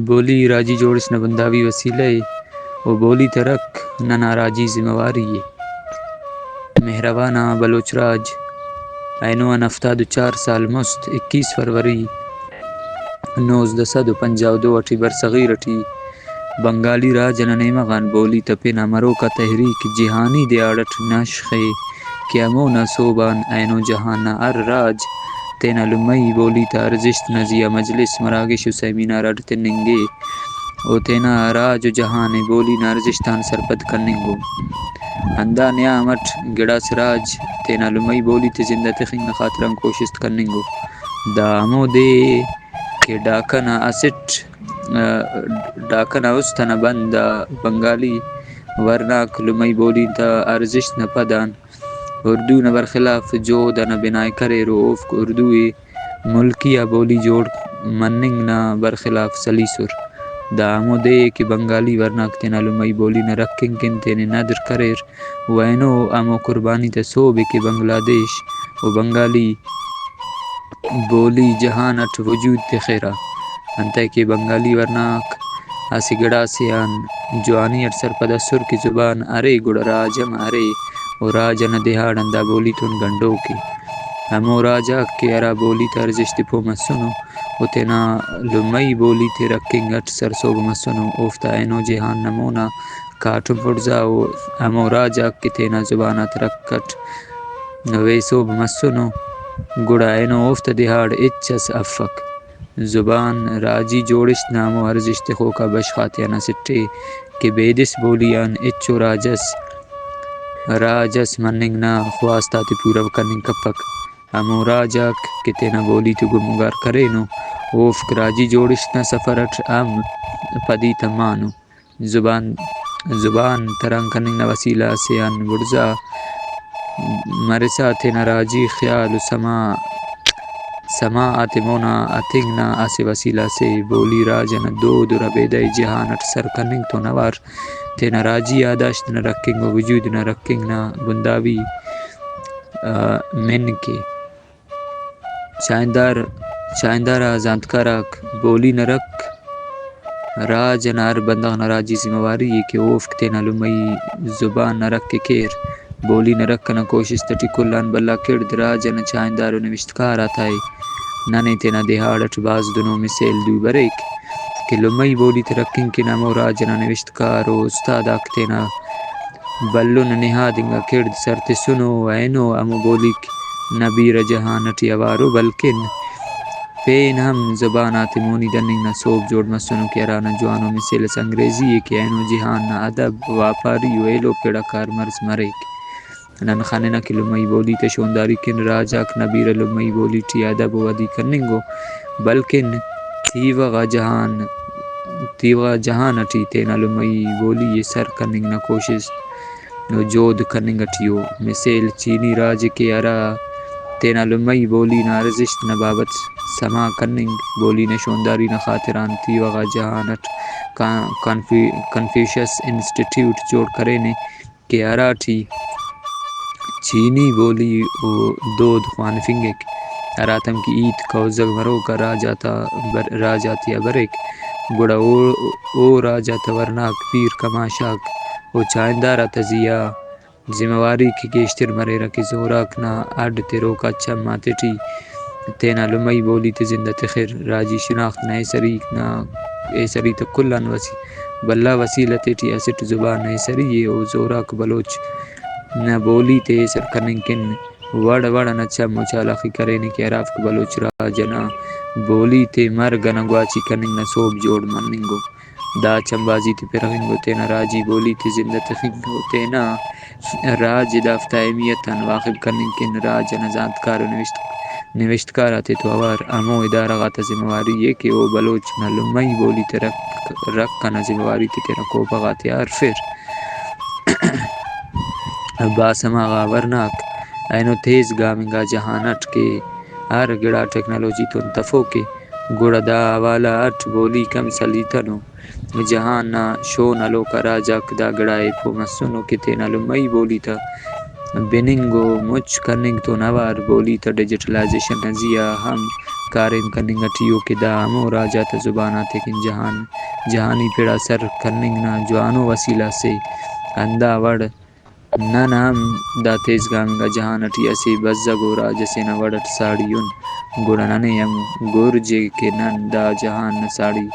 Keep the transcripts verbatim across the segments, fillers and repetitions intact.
بولی راجی جوڑس نا بنداوی وسیلہ ءِ و بولی تا رکھ ننا راجی ذمہ واری ءِ۔ مہروانہ بلوچ راج اینو آن ہفتاد و چار سال مست، اکیس فروری نوزدہ سد و پنجاہ و دو ٹی برصغیر ٹی بنگالی راج ئنا نیمہ غان بولی تا پن آ مروک آ تحریک جہانی دیہاڑ ئٹ نشخ ءِ کہ ہمونا سوب آن اینو جہان نا ہر راج تینا لمئی بولی تا ارزشت نا زیہا مجلس، مراگش و سیمینار اڈ تننگ ءِ و تینا راج و جہان ءِ بولی نا ارزشت آن سرپد کننگ ءُ۔ ہندا نیام اٹ گڑاس راج تینا لمئی بولی تے زندہ تخنگ نا خاطران کوشست کننگ ءُ۔ دا ہمو دے ءِ کہ ڈھاکہ نا اسٹ، ڈھاکہ نا است ئنا بند آ بنگالی ورناک لمئی بولی تا ارزشت نا پد آن اردو نا برخلاف جہد ئنا بنائے کریر و اوفک اردو ءِ ملکی آ بولی جوڑ مننگ نا برخلاف سلیسر۔ دا ہمو دے ءِ کہ بنگالی ورناک تینا لمئی بولی نا رکھ کنگ کن تینے ندر کریر و اینو ہمو قربانی تا سوب ءِ کہ بنگلہ دیش و بنگالی بولی جہان اٹ وجود تخرہ۔ انتئے کہ بنگالی ورناک اسہ گڑاسے آن جوانی اٹ سرپد ئسر کہ زبان ارے گڑا راج ہم ارے و راج ئنا دیہاڑ آن دا بولی تون گنڈوک ءِ۔ ہمو راج آک کہ ہرا بولی تا ارزشت ءِ پہہ مسنو و تینا لمئی بولی تے رکھنگ اٹ سرسہب مسنو، اوفتا اینو جہان نا مون آ کاٹم بڑزا ءُ۔ ہمو راج آک کہ تینا زبان آتا رکھ اٹ ویسوب مسنو، گڑا اینو اوفتا دیہاڑ ہچ اس افک۔ زبان راجی جوڑشت نا ہمو ارزشت تخوک آ بشخ آتیان اسٹ ءِ کہ بیدس بولی آن ہچو راج اس، راج اس مننگ نا خواست آتے پورو کننگ کپک۔ ہمو راج آک کہ تینا بولی تے گمگار کرینو، اوفک راجی جوڑشت نا سفر اٹ ہم پدی تمانو۔ زبان، زبان تران کننگ نا وسیلہ اسے آن بڑزا مرسا تینا راجی خیال و سما، سما آتے مونا اتنگ نا اسہ وسیلہ سے۔ بولی راج ئنا دود و ربیدہ ءِ جہان اٹ سر کننگ تون اوار تینا راجی یاداشت نا رکھنگ و وجود نا رکھنگ نا بنداوی، آ، منک ءِ۔ چاہندار، چاہندار آ زانتکار آک بولی نا رکھ راج ئنا ہر بندغ نا راجی ذمہ واری ءِ کہ اوفک تینا لمئی زبان نا رکھ ءِ کیر۔ بولی نا رکھ ئنا کوشست ٹی کل آن بھلا کڑد راج ئنا چاہندار و نوشتکار آتا ءِ۔ ننے تینا دیہاڑ ئٹ بھاز دنو مثیل دو بریک کہ لمئی بولی تے رکھنگ کن ہمو راج ئنا نوشتکار و استاد آک تینا بھلن نہاد انگا کڑد سر تسنو و اینو ہمو بولیک نہ بیرہ جہان ئٹی اوارو بلکن پین ہم زبان آتے مونی دننگ نا سوب جوڑ مسنو کہ ہرانا جوانو مثیل ئس انگریزی ءِ کہ اینو جہان نا ادب، واپاری و ایلو پڑ آ کارمرز مریک۔ نن خننہ کہ لمئی بولی تا شونداری کن راج آک نہ بیرہ لمئی بولی ٹی ادب و ودی کننگ ءُ بلکن تیوہ غا جہان، تیوہ غا جہان ئٹی تینا لمئی بولی ءِ سر کننگ نا کوشست و جہد کننگ ئٹی ءُ۔ مثیل چینی راج ءِ کہ ہرا تینا لمئی بولی نا ارزشت نا بابت سما کننگ، بولی نا شونداری نا خاطران تیوہ غا جہان ئٹ کا-، کنفی-، کنفیوشس انسٹیٹیوٹ جوڑ کرینے کہ ہراٹی چینی بولی و دود خوانفنگک، ہراتم کہ ہیت کوزگ مروکا راج آتا بر-، راج آتیا بریک، گڑا او، او راج آتا ورناک پیر کماش آک و چاہندار آتا زیہا ذمہ واری کہ گیشتر مریرہ کہ زوراک نا اڈ تروکا چم آتیٹی تینا لمئی بولی تے زندہ تخر، راجی شناخت نا ایسری نا، ایسری تا کل آن وسی-، بھلا وسیلہ تیٹی اسٹ زبان نا ایسری ءِ و زوراک بلوچ نا بولی تے ایسر کننگ کن وڑ وڑ ئنا چم و چالاخی کرینے کہ ہرافک بلوچ راج ئنا بولی تے مرگ ئنا گواچی کننگ نا سوب جوڑ مننگ ءُ۔ دا چمبازی تے پرغنگ و تینا راجی بولی تے زندہ تخنگ و تینا راج ءِ دافتا اہمیت آن واخب کننگ کن راج ئنا زانتکار و نوشت-، نوشتکار آتیتو اوار ہمو ادارہ غاتا ذمہ واری ءِ کہ او بلوچ نا لمئی بولی تے رکھ، رکھ ئنا ذمہ واری تے تینا کوپہ غاتیا ہرفر۔ باسما غا ورناک اینو تیز گام انگا جہان اٹ کہ ہر گڑا ٹیکنالوجی تون تفوک ءِ، گڑا دا حوالہ اٹ بولیک ہم سلیتنو۔ جہان نا شون ہلوکا راج آک دا گڑا ءِ پہہ مسنو کہ تینا لمئی بولی تا بننگ و مچ کننگ تون اوار بولی تا ڈیجیٹلائزیشن نا زیہا ہم کاریم کننگ ٹی ءُ کہ دا ہمو راج آتا زبان آتیکن جہان، جہانی پڑ آ سر کننگ نا جوانو وسیلہ سے۔ ہندا وڑ نن ہم دا تیز گام انگا جہان ٹی اسہ بزگ و راج اسے نا وڑ اٹ ساڑی ان، گڑا ننے ہم گرج ءِ کہ نن دا جہان نا ساڑی،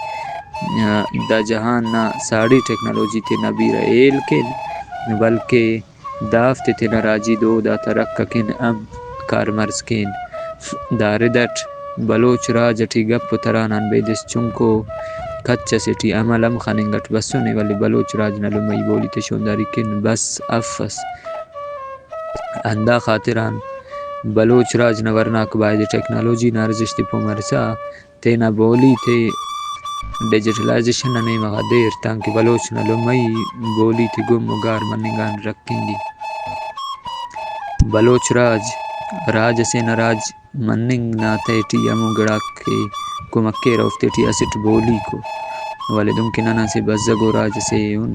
دا جہان نا ساڑی ٹیکنالوجی تینا بیرہ ہیل کین، بلکہ دافتے تینا راجی دود آتا رکھ اکن ہم کارمرز کین۔ دا رد اٹ بلوچ راج اٹی گپ و تران آن بیدس چنکو کچ اسے ٹی عمل ہم خننگ اٹ بسنے، ولے بلوچ راج نا لمئی بولی تے شونداری کن بس افس۔ ہندا خاطران بلوچ راج نا ورناک بایدے ٹیکنالوجی نا ارزشت ءِ پہہ مرسا تینا بولی تے ڈیجیٹلائزیشن نا نیمہ غا دیر، تانکہ بلوچ نا لمئی بولی تے گم و گار مننگ آن رکھنگے۔ بلوچ راج، راج اسے نا راج مننگ نا تہٹی ہمو گڑاک کہ کمک کیرہ، اوفتے ٹی اسٹ بولیک ءُ، ولے دنکہ ننا اسہ بزگ و راج اسے اُن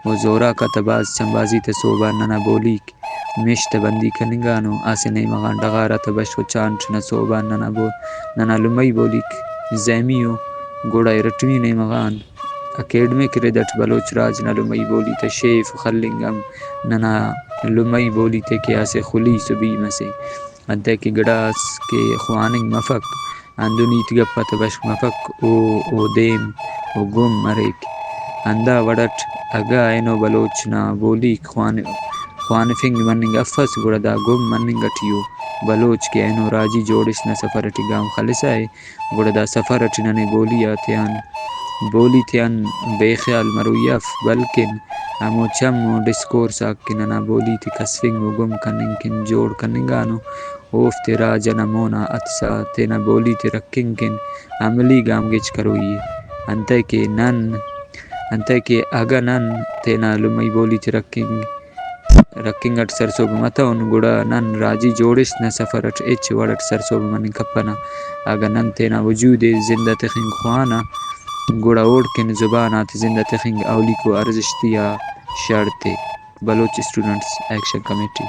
و زوراک آتا بھاز چمبازی تا سوب آن ننا بولیک مش تہ بندی کننگانو، اسہ نیمہ غان ڈغار آتا بشخ و چانٹ نا سوب آن ننا بو-، ننا لمئی بولیک زہمی ءُ، گڑا ارٹمی نیمہ غان اکیڈمک رد اٹ بلوچ راج نا لمئی بولی تا شیف خلنگ ہم ننا لمئی بولی تے کہ اسہ خلیس و بھیم اسے۔ انتئے کہ گڑاس کہ خواننگ مفک، ہندن ہیت گپ آتا بشخ مفک، او، او دیم و گم مریک۔ ہندا وڑ اٹ اگہ اینو بلوچ نا بولیک خوان-، خوانفنگ مننگ افس، گڑا دا گم مننگ اٹی ءُ۔ بلوچ کہ اینو راجی جوڑس نا سفر اٹی گام خلسا ءِ، گڑا دا سفر اٹی ننے بولی آتیان، بولی تیان بے خیال مروئی اف، بلکن ہمو چم و ڈسکورس آک کہ ننا بولی تے کسفنگ و گم کننگ کن جوڑ کننگانو، اوفتے راج ئنا مونا اتسا تینا بولی تے رکھنگ کن عملی گام گیج کروئی ءِ۔ انتئے کہ نن، انتئے کہ اگہ نن تینا لمئی بولی تے رکھنگ، رکھنگ اٹ سرسہب متون، گڑا نن راجی جوڑس نا سفر اٹ ہچ وڑ اٹ سرسہب مننگ کپنہ۔ اگہ نن تینا وجود ءِ زندہ تخنگ خوانہ، گڑا اوڑکن زبان آتے زندہ تخنگ اولیکو ارزشتی آ شڑ تے۔ بلوچ اسٹوڈنٹس ایکشن کمیٹی۔